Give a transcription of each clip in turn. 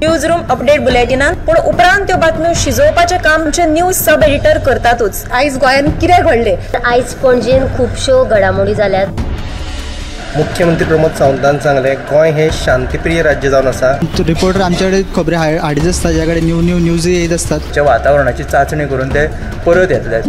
News room update बुलेटिनान, पूण उपरांत त्यो बातम्यो शिजोवपाचें काम आमचे न्यूज सब एडिटर करतातूच. आयज गोंयांत कितें घडलें, आयज पणजेन खुबश्यो घडामोडी जाल्यात. मुख्यमंत्री प्रमोद सावंतान सांगलें, गोंय हें शांतीप्रिय राज्य जावन आसा. रिपोर्टर आमच्याकडे खबरी हाडीत आसता, ज्या कडेन न्यू न्यू न्यूज येत आसतात. वातावरणाची चांचणी करून ते परत येतले.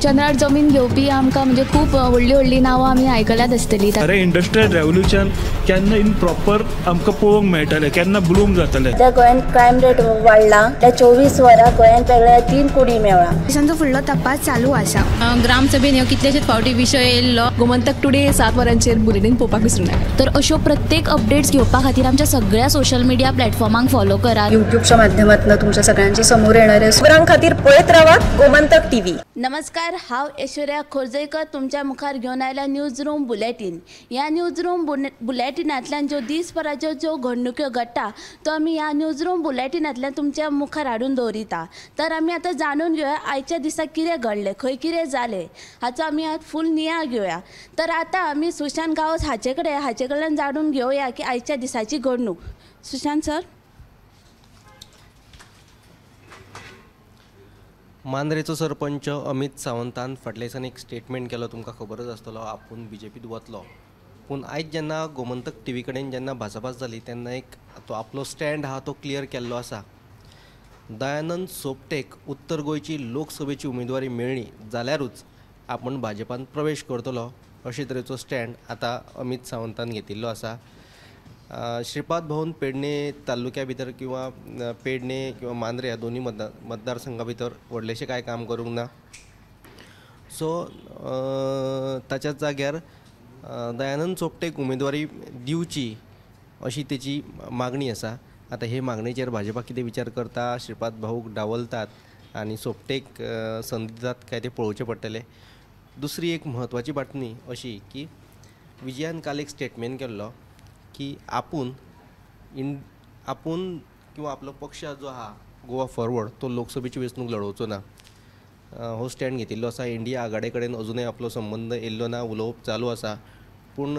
चंद्रार जमीन घेवपी आमकां म्हणजे खूब व्हडली व्हडली नांवां आमी आयकल्यात आसतली. अरे इंडस्ट्रियल रेव्होल्युशन केन्ना इन प्रॉपर आमकां पळोवंक मेळटलें, केन्ना ब्लूम जातलें. त्या गोंयांत क्रायम रेट वाडला, त्या 24 वरां गोंयांत वेगळ्या 3 कोटी मेळ्ळा. पोलिसांचो फुडलो तपास चालू आसा. ग्रामसभेन ह्यो कितलेशेच फावटी विशय येयल्लो. गोमंतक टुडे 7 वरांचेर बुलेटीन पळोवपाक विसरूं नाका. तर अश्यो प्रत्येक अपडेट्स घेवपा खातीर आमच्या सगळ्या सोशल मिडिया प्लॅटफॉर्मांक फॉलो करात. युट्यूबच्या माध्यमातून तुमच्या सगळ्यांच्या समोर येणारे खबरां खातीर पळयत रावात गोमंतक टीव्ही. नमस्कार, हांव ऐश्वर्या खोर्जयकर तुमच्या मुखार घेवन आयला न्यूज रूम बुलेटीन. ह्या न्यूज रूम बुलेटिनांतल्यान ज्यो दीसभराच्यो ज्यो घडणुक्यो घडटा तो आमी ह्या न्यूज रूम बुलेटिनांतल्यान तुमच्या मुखार हाडून दवरिता. तर आमी आतां जाणून घेवया आयच्या दिसा कितें घडलें, खंय कितें जालें हाचो आमी आतां फूल नियाळ घेवया. तर आतां आमी सुशांत गांवस हाचे कडल्यान जाणून घेवया की आयच्या दिसाची घडणूक. सुशांत सर. मांद्रेचो सरपंच अमित सावंतान फाटल्या दिसान एक स्टेटमेंट केलो, तुमकां खबरच आसतलो, आपूण बीजेपीत वतलो. पूण आयज जेन्ना गोमंतक टीव्ही कडेन जेन्ना भासाभास जाली तेन्ना एक तो आपलो स्टँड आहा तो क्लियर केल्लो आसा. दयानंद सोपटेक उत्तर गोंयची लोकसभेची उमेदवारी मेळ्ळी जाल्यारूच आपूण भाजपान प्रवेश करतलो अशे तरेचो स्टँड आतां अमित सावंतान घेतिल्लो आसा. श्रीपाद भवन पेडणे तालुक्या भितर किंवा पेडणे किंवा मांद्रे ह्या दोनूय मतदारसंघा भितर व्हडलेशें कांय काम करूंक ना. सो ताच्या जाग्यार दयानंद सोपटेक उमेदवारी दिवची अशी तेची मागणी आसा. आतां हे मागणेचेर भाजपा कितें विचार करता, श्रीपाद भाऊक डावलतात आनी सोपटेक संद दितात काय तें पळोवचें पडटलें. दुसरी एक म्हत्वाची बातमी अशी की विजयान काल एक स्टेटमेंट केल्लो की आपूण आपूण किंवा आपलो पक्ष जो आहा गोवा फॉरवर्ड तो लोकसभेची वेंचणूक लडोवचो ना हो स्टँड घेतिल्लो आसा. इंडिया आघाडे कडेन अजुनूय आपलो संबंद येयल्लो ना, उलोवप चालू आसा, पूण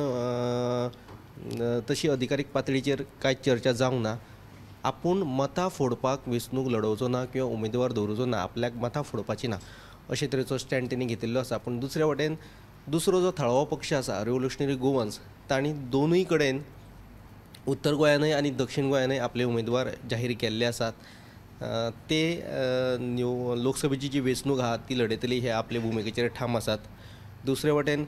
तशी अधिकारीक पातळीचेर कांय चर्चा जावंक ना. आपूण मतां फोडपाक वेंचणूक लडोवचो ना किंवा उमेदवार दवरुचो ना, आपल्याक मतां फोडपाची ना अशे तरेचो स्टँड तेणी घेतिल्लो आसा. पूण दुसरे वटेन दुसरो जो थळावो पक्ष आसा रिव्होल्युशनरी गोवन्स, तांणी दोनूय कडेन उत्तर गोंयानूय आनी दक्षिण गोंयानूय आपले उमेदवार जाहीर केल्ले आसात. ते लोकसभेची जी वेंचणूक आहा ती लडयतली हे आपले भुमिकेचेर ठाम आसात. दुसरे वटेन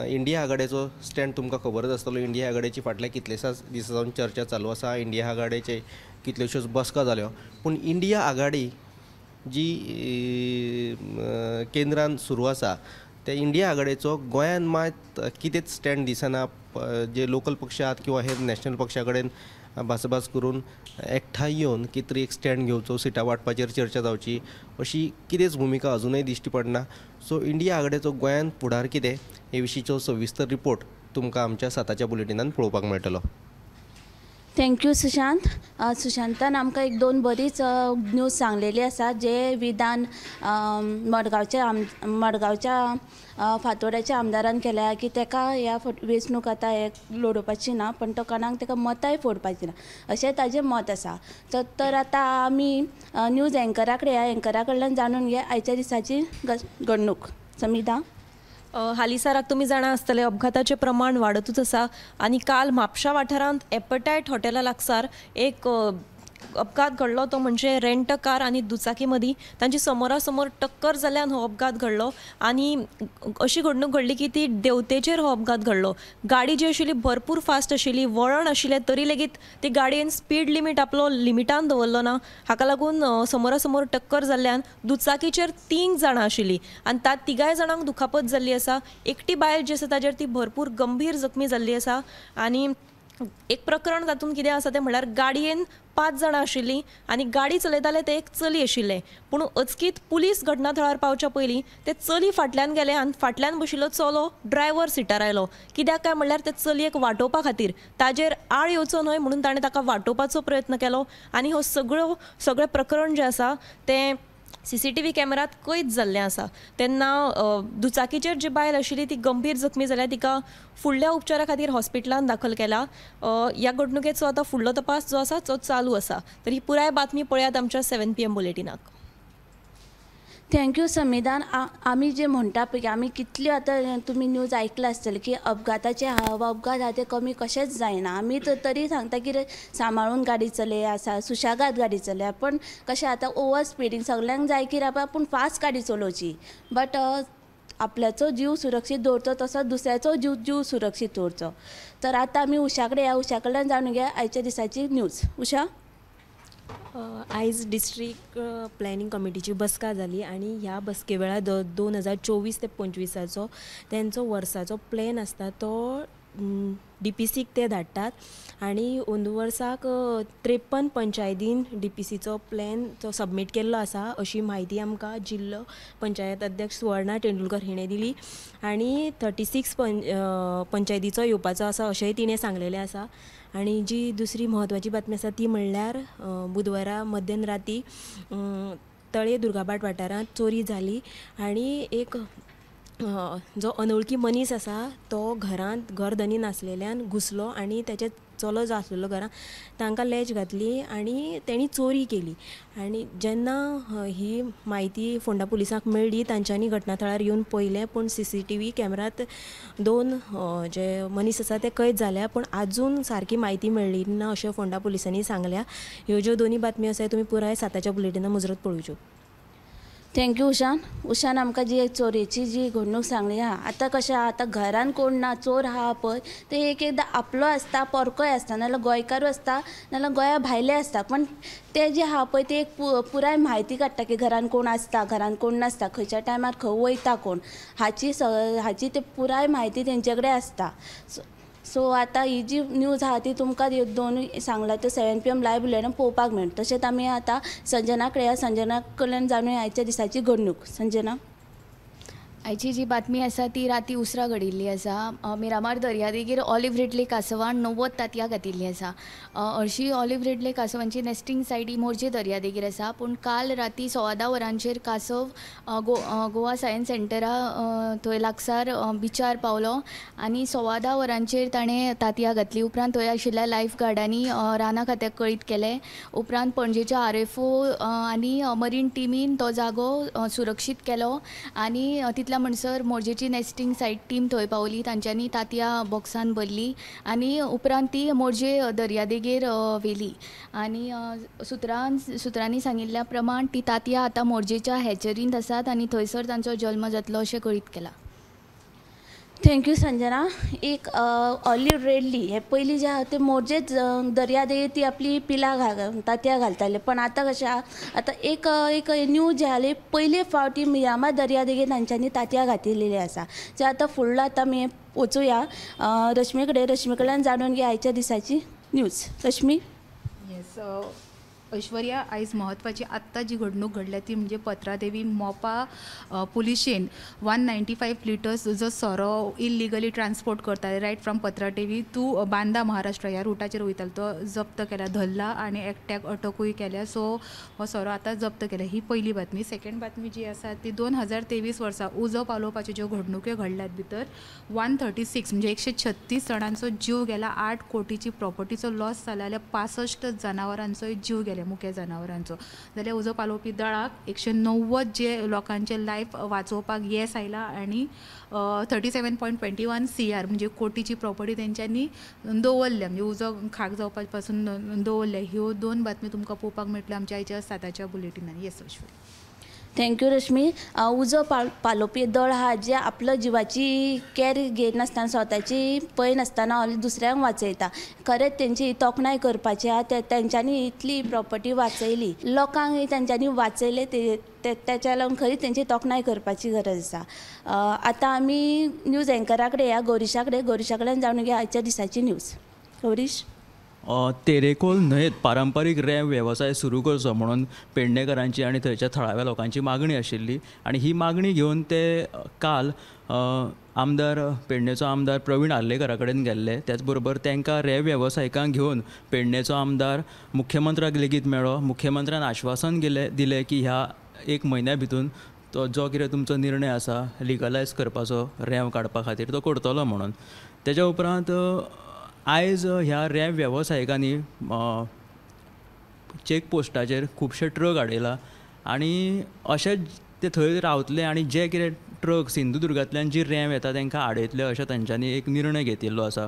इंडिया आघाडेचो स्टँड तुमकां खबरच आसतलो. इंडिया आघाडेची फाटल्या कितलेशाच दिसां सावन चर्चा चालू आसा. इंडिया आघाडेचे कितल्योश्योच बसका जाल्यो, पूण इंडिया आघाडी जी केंद्रान सुरू आसा त्या इंडिया आघाडेचो गोंयान मात कितेंच स्टँड दिसना. जे लोकल पक्ष आहात किंवा हेर नॅशनल पक्षा कडेन भासाभास करून एकठांय येवन कितें तरी एक स्टँड घेवचो, सिटां वांटपाचेर चर्चा जावची अशी कितेंच भुमिका अजुनूय दिश्टी पडना. सो इंडिया आघाडेचो गोंयान फुडार कितें हे विशींचो सविस्तर रिपोर्ट तुमकां आमच्या 7च्या बुलेटिनान पळोवपाक मेळटलो. Thank you Sushant. सुशांतान आमकां एक दोन बरीच न्यूज सांगलेली आसा, जे विधान मडगांवच्या फातोड्याच्या आमदारान केल्या की तेका ह्या वेंचणूक आतां हे लडोवपाची ना, पण तो कोणाक तेका मतांय फोडपाची ना अशें ताजें मत आसा. तर आतां आमी न्यूज एंकरा कडेन, ह्या एंकरा कडल्यान जाणून घेया आयच्या दिसाची घडणूक. समिधा. हालींसराक तुमी जाणा आसतले अपघाताचें प्रमाण वाडतूच आसा आनी काल म्हापशा वाठारांत एपटायट हॉटेला लागसार एक अपघात घडलो, तो म्हणजे रेंट कार आनी दुचाकी मदीं तांची समोरासमोर टक्कर जाल्ल्यान हो अपघात घडलो. आनी अशी घडणूक घडली की ती देंवतेचेर हो अपघात घडलो. गाडी जी आशिल्ली भरपूर फास्ट आशिल्ली, वळण आशिल्लें तरी लेगीत ती गाडयेन स्पीड लिमीट आपलो लिमिटान दवरलो ना, हाका लागून समोरासमोर टक्कर जाल्ल्यान दुचाकीचेर 3 जाणां आशिल्लीं आनी त्या तिगाय जाणांक दुखापत जाल्ली आसा. एकटी बायल जी आसा ताजेर ती भरपूर गंभीर जखमी जाल्ली आसा. आनी एक प्रकरण तातूंत कितें आसा तें म्हणल्यार गाडयेन 5 जाणां आशिल्लीं आनी गाडी चलयताले ते एक चली आशिल्लें, पूण अचकीत पुलीस घटना थळार पावच्या पयलीं ते चली फाटल्यान गेले आनी फाटल्यान बशिल्लो चलो ड्रायव्हर सिटार आयलो. कित्याक काय म्हणल्यार ते चलयेक वाटोवपा खातीर, ताजेर आळ येवचो न्हय म्हणून ताणें ताका वाटोवपाचो प्रयत्न केलो. आनी हो सगळें प्रकरण जें आसा तें CCTV कॅमेरात कैद जाल्लें आसा. तेन्ना दुचाकीचेर जी बायल आशिल्ली ती गंभीर जखमी जाल्या, तिका फुडल्या उपचारा खातीर हॉस्पिटलान दाखल केला. ह्या घडणुकेचो आतां फुडलो तपास जो आसा तो चालू आसा. तर ही पुराय बातमी पळयात आमच्या 7 PM बुलेटिनाक. Thank you समिधान. आमी जे म्हणटा पळय की आमी कितल्यो आतां तुमी न्यूज आयकला आसतले की अपघाताचे अपघात आहा ते कमी कशेंच जायना. आमी तरी सांगता की सांबाळून गाडी चलय आसा, सुशेगाद गाडी चलया, पण कशें आतां ओवर स्पिडींग सगल्यांक जाय की आपूण फास्ट गाडी चलोवची, बट आपल्याचो जीव सुरक्षीत दवरचो तसो दुसऱ्याचो जीव सुरक्षीत दवरचो. तर आतां आमी उषा कडेन ह्या उषा कडल्यान जाणून घेया आयच्या दिसाची न्यूज. उषा, आयज डिस्ट्रिक्ट प्लॅनिंग कमिटीची बसका जाली आनी ह्या बसके वेळार 2024 ते 25 तेंचो वर्साचो प्लॅन आसता तो डीपीसीक ते धाडटात आनी अंदू वर्साक 53 पंचायतीन डीपीसीचो प्लॅन तो सबमीट केल्लो आसा अशी म्हायती आमकां जिल्लो पंचायत अध्यक्ष सुवर्णा तेंडुलकर हिणें दिली आनी 36 पंचायतीचो येवपाचो आसा अशेंय तिणें सांगलेलें आसा. आनी जी दुसरी म्हत्वाची बातमी आसा ती म्हणल्यार बुधवारा मध्यान राती तळे दुर्गाबाट वाठारांत चोरी जाली आनी एक जो अनवळखी मनीस आसा तो घरांत घर धनी नासलेल्यान घुसलो आनी तेचे चलो जो आसलेलो घरांत तांकां लॅच घातली आनी तेणी चोरी केली. आनी जेन्ना ही म्हायती फोंडा पुलिसांक मेळ्ळी तांच्यांनी घटनाथळार येवन पळयलें, पूण CCTV कॅमेरात 2 जे मनीस आसा ते कैद जाल्या, पूण आजून सारकी म्हायती मेळ्ळी ना अशें फोंडा पुलिसांनी सांगल्या. ह्यो ज्यो दोनी बातम्यो आसा तुमी पुराय 7च्या बुलेटिना मुजरत पळोवच्यो. Thank you उषान. उषान आमकां जी चोरयेची जी घडणूक सांगली आहा, आतां कशें आहा, आतां घरान कोण ना, चोर आहा पळय ते एक एकदां आपलो आसता, परकोय आसता, नाजाल्यार गोंयकारूय आसता, नाजाल्यार गोंया भायले आसता, पण ते जे आहा पळय ते एक पुराय म्हायती काडटा की घरान कोण आसता, घरान कोण नासता, खंयच्या टायमार खंय वयता कोण, हाची ते पुराय म्हायती तेंचे कडेन आसता. सो आतां ही जी न्यूज आहा ती तुमकां दोनूय सांगला त्यो 7 PM live bulletin पळोवपाक मेळटा. तशेंच आमी आतां संजना कडेन, संजना कडल्यान जाणूया आयच्या दिसाची घडणूक. संजना, आयची जी बातमी आसा ती राती उसरां घडिल्ली आसा. मिरामार दर्यादेगेर ऑलिव्ह रिडले कासवान 90 तांतयां घातिल्लीं आसा. हरशीं ऑलिव्ह रिडले कासवांची नेस्टिंग सायट ही मोरजे दर्यादेगेर आसा, पूण काल राती 10:15 वरांचेर कासव गोवा सायन्स सेंटरा थंय लागसार बिचार पावलो आनी 10:15 वरांचेर ताणें तांतयां घातली. उपरांत थंय आशिल्ल्या लायफ गार्डांनी रानां खात्याक कळीत केलें. उपरांत पणजेच्या RFO आनी मरीन टिमीन तो जागो सुरक्षीत केलो आनी तितल्या म्हणसर मोरजेची नेस्टिंग सायट टीम थंय पावली. तांच्यांनी तांतयां बॉक्सान भरली आनी उपरांत ती मोरजे दर्यादेगेर व्हेली आनी सुत्रांनी सांगिल्ल्या प्रमाण ती तांतयां आतां मोरजेच्या हॅचरींत आसात आनी थंयसर तांचो जल्म जातलो अशें कळीत केलां. Thank you Sanjana. एक ऑलिव्ह रेडली हे पयलीं जे आहा ते मोरजेच दर्यादेगेर ती आपली पिलां तांतयां घालताले, पण आतां कशें आहा, आतां एक एक न्यूज जे आसली पयले फावटी मिरामार दर्यादेगेर तांच्यांनी तांतयां घातिल्ली आसा. जे आतां फुडलो आतां आमी वचुया रश्मी कडेन, रश्मी कडल्यान जाणून घेया आयच्या दिसाची न्यूज. रश्मी. येस ऐश्वर्या, आयज म्हत्वाची आत्तां जी घडणूक घडल्या ती म्हणजे पत्रादेवी मोपा पुलिशेन 195 लिटर्स जो सोरो इलिगली ट्रान्सपोर्ट करताले right from Patradevi to Banda Maharashtra ह्या रुटाचेर वयतालो तो जप्त केला, धरला आनी एकट्याक अटकूय केल्या. सो हो सोरो आतां जप्त केला. ही पयली बातमी. सेकंड बातमी जी आसा ती 2023 वर्सा उजो पालोवपाच्यो ज्यो घडणुक्यो घडल्यात भितर 136 म्हणजे 136 जाणांचो जीव गेला, 8 कोटीची प्रॉपर्टीचो लॉस जाला जाल्यार 65 जनावरांचोय जीव गेले, मुख्य जनावरांचो. जाल्यार उजो पालोवपी दळाक 190 जे लोकांचे लायफ वाचोवपाक येस आयला आनी 37.21 CR म्हणजे कोटीची प्रॉपर्टी तेंच्यांनी दवरल्या, म्हणजे उजो खाक जावपा पासून दवरल्या. ह्यो दोन बातमी तुमकां पळोवपाक मेळटल्यो आमच्या आयच्या 7च्या बुलेटिनान. Yes Aishwarya. Thank you Rashmi. उजो पालोवपी दळ आहा जे आपलो जिवाची कॅर घेयनासतना, स्वताची पळयनासतना दुसऱ्यांक वाचयता. खरेंच तेंची तोखणाय करपाची आहा, तेंच्यांनी इतली प्रॉपर्टी वाचयली, लोकांक तेंच्यांनी वाचयले, तेच्या लागून खरीच तेंची तोखणाय करपाची गरज आसा. आतां आमी न्यूज एंकरा कडेन या गौरीशा कडेन, गौरीशा कडेन जाणून घेया आयच्या दिसाची न्यूज. गौरीश. तेरेखोल न्हंयेत पारंपारीक रेंव वेवसाय सुरू करचो म्हणून पेडणेकरांची आनी थंयच्या थळाव्या लोकांची मागणी आशिल्ली आनी ही मागणी घेवन ते काल आमदार पेडणेचो आमदार प्रवीण आर्लेकरा कडेन गेल्ले. त्याच बरोबर तांकां रेंव वेवसायिकांक घेवन पेडणेचो आमदार मुख्यमंत्र्याक लेगीत मेळ्ळो. मुख्यमंत्र्यान आश्वासन दिलें की ह्या एक म्हयन्या भितून तो जो कितें तुमचो निर्णय आसा लिगलायज करपाचो रेंव काडपा खातीर तो करतलो म्हणून. तेज्या उपरांत आयज ह्या रेंव वेवसायिकांनी चॅक पोस्टाचेर खुबशे ट्रक हाडयला आनी अशेंच ते थंय रावतले आनी जे कितें ट्रक सिंधुदुर्गांतल्यान जी रेंव येता तांकां आडयतले अशें तांच्यांनी एक निर्णय घेतिल्लो आसा.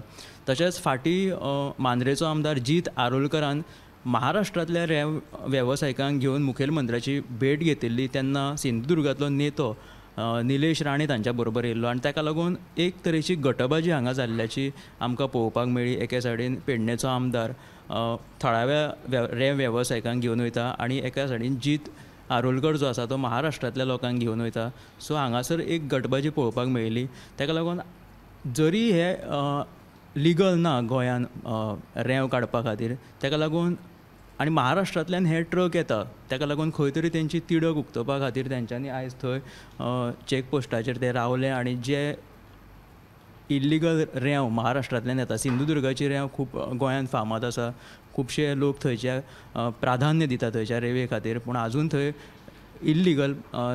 तशेंच फाटीं मांद्रेचो आमदार जीत आरोलकरान महाराष्ट्रांतल्या रेंव वेवसायिकांक घेवन मुखेलमंत्र्याची भेट घेतिल्ली तेन्ना सिंधुदुर्गांतलो नेतो निलेश राणे तांच्या बरोबर येयल्लो आनी ताका लागून एक तरेची गटबाजी हांगा जाल्ल्याची आमकां पळोवपाक मेळ्ळी. एके सायडीन पेडणेचो आमदार थळाव्या रेंव वेवसायिकांक घेवन वयता आनी एका सायडीन जीत आरोलकर जो आसा तो महाराष्ट्रांतल्या लोकांक घेवन वयता. सो हांगासर एक गटबाजी पळोवपाक मेळ्ळी. ताका लागून जरी हे लिगल ना गोंयान रेंव काडपा खातीर ताका लागून आनी महाराष्ट्रांतल्यान हे ट्रक येता ताका लागून खंय तरी तेंची तिडक उक्तोवपा खातीर तेंच्यांनी आयज थंय चॅक पोस्टाचेर ते रावले आनी जे इल्लिगल रेंव महाराष्ट्रांतल्यान येता, सिंधुदुर्गाची रेंव खूब गोंयांत फामाद आसा, खुबशे लोक थंयच्या प्राधान्य दिता थंयच्या रेंवे खातीर, पूण आजून थंय इल्लिगल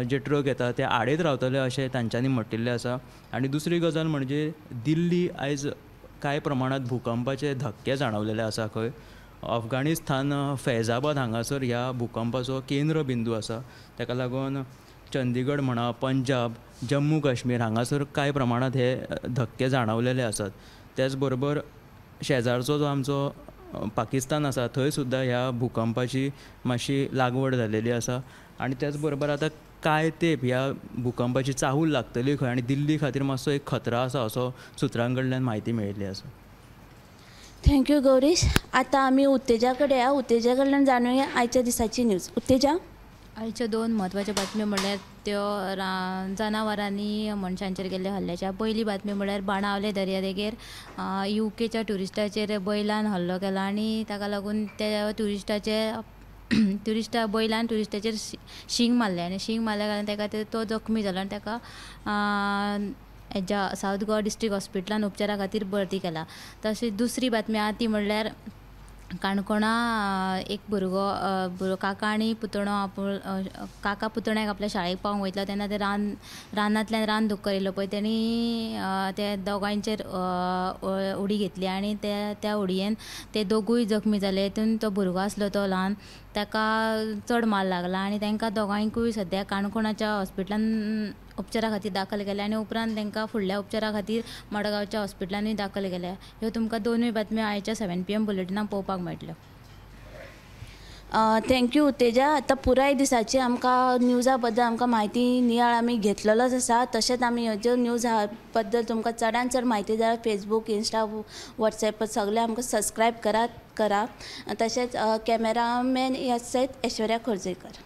जे ट्रक येता ते आडयत रावतले अशें तांच्यांनी म्हटिल्लें आसा. आनी दुसरी गजाल म्हणजे दिल्ली आयज कांय प्रमाणांत भूकंपाचे धक्के जाणवलेले आसा. खंय अफगाणिस्तान फैजाबाद हांगासर ह्या भूकंपाचो केंद्रबिंदू आसा, ताका लागून चंदीगड म्हणा, पंजाब, जम्मू काश्मीर हांगासर कांय प्रमाणांत हे धक्के जाणवलेले आसात. त्याच बरोबर शेजारचो जो आमचो पाकिस्तान आसा थंय सुद्दां ह्या भूकंपाची मातशी लागवड जालेली आसा आनी त्याच बरोबर आतां कांय तेंप ह्या भूकंपाची चाहूल लागतली खंय आनी दिल्ली खातीर मातसो एक खतरा आसा असो सुत्रां कडल्यान म्हायती मेळिल्ली आसा. Thank you Gaurish. आतां आमी उत्तेजा कडेन या, उत्तेजा कडल्यान जाणुया आयच्या दिसाची न्यूज. उत्तेजा, आयच्यो दोन म्हत्वाच्यो बातम्यो म्हणल्यार त्यो जनावरांनी मनशांचेर केल्ल्या हल्ल्याच्या. पयली बातमी म्हणल्यार बाणावले दर्यादेगेर युकेच्या ट्युरिस्टाचेर बैलान हल्लो केला आनी ताका लागून त्या ट्युरिस्टा बैलान ट्युरिस्टाचेर शींग मारलें आनी शींग मारल्या कारणान ताका तो जखमी जालो आनी ताका हेज्या सावथ गोवा डिस्ट्रिक्ट हॉस्पिटलान उपचारा खातीर भरती केला. तशीच दुसरी बातमी आहा ती म्हणल्यार काणकोणा एक भुरगो काका आनी पुतणो आपूण काका पुतण्याक आपल्या शाळेक पावोवंक वयतलो तेन्ना ते रानांतल्यान रान दुकर येयलो पळय तेणी त्या दोगांयचेर उडी घेतली आनी त्या उडयेन ते दोगूय जखमी जाले. तितून तो भुरगो आसलो तो ल्हान, ताका चड मार लागला आनी तांकां दोगांयकूय सद्या काणकोणाच्या हॉस्पिटलान उपचारा खातीर दाखल केल्या आनी उपरांत तांकां फुडल्या उपचारा खातीर मडगांवच्या हॉस्पिटलानूय दाखल केल्या. ह्यो तुमकां दोनूय बातम्यो आयच्या 7 PM बुलेटिनाक पळोवपाक मेळटल्यो. Thank you Utteja. आतां पुराय दिसाची आमकां न्यूजा बद्दल आमकां म्हायती नियाळ आमी घेतलेलोच आसा. तशेंच आमी ह्यो न्यूजा बद्दल तुमकां चडान चड म्हायती जाय फेसबूक, इंस्टा, वॉट्सॅप सगळें आमकां सबस्क्रायब करा. तशेंच कॅमेरामॅन ह्या सयत ऐश्वर्या खोर्जेकर.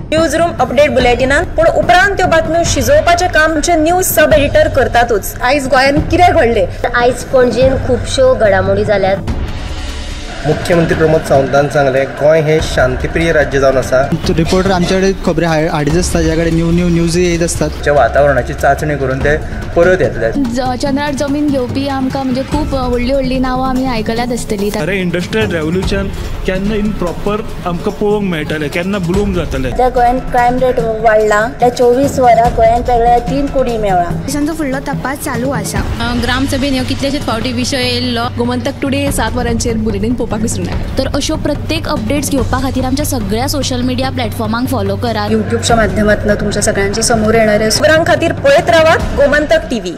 न्यूज रूम अपडेट बुलेटिनान पूण उपरांत त्यो बातम्यो शिजोवपाचें काम आमचे न्यूज सब एडिटर करतातूच. आयज गोंयांत कितें घडलें, आयज पणजेन खुबश्यो घडामोडी जाल्यात. मुख्यमंत्री प्रमोद सावंतान सांगलें गोंय हें शांतीप्रिय राज्य जावन आसा. रिपोर्टर आमचे कडेन खबरी हाडीत आसता, ज्या कडेन न्यू न्यू न्यूज येत आसतात. वातावरणाची चांचणी करून ते परत येतले. चंद्रार जमीन घेवपी आमकां म्हणजे खूब व्हडली व्हडली नांवां आमी आयकल्यात आसतली. अरे इंडस्ट्रियल रेव्होल्युशन केन्ना इन प्रॉपर आमकां पळोवंक मेळटलें, केन्ना ब्लूम जातलें. सध्या गोंयांत क्रायम रेट वाडला, त्या 24 वरां गोंयांत वेगळ्या 3 कोटी मेळ्ळा. पोलिसांचो फुडलो तपास चालू आसा. ग्रामसभेन ह्यो कितलेशेच फावटी विशय येयल्लो. गोमंतक टुडे 7 वरांचेर बुलेटीन पळोवपाक विसरूं नाका. तर अश्यो प्रत्येक अपडेट्स घेवपा खातीर आमच्या सगळ्या सोशल मिडिया प्लॅटफॉर्मांक फॉलो करात. युट्यूबच्या माध्यमातून तुमच्या सगळ्यांच्या समोर येणारे खबरां खातीर पळयत रावात गोमंतक टीव्ही.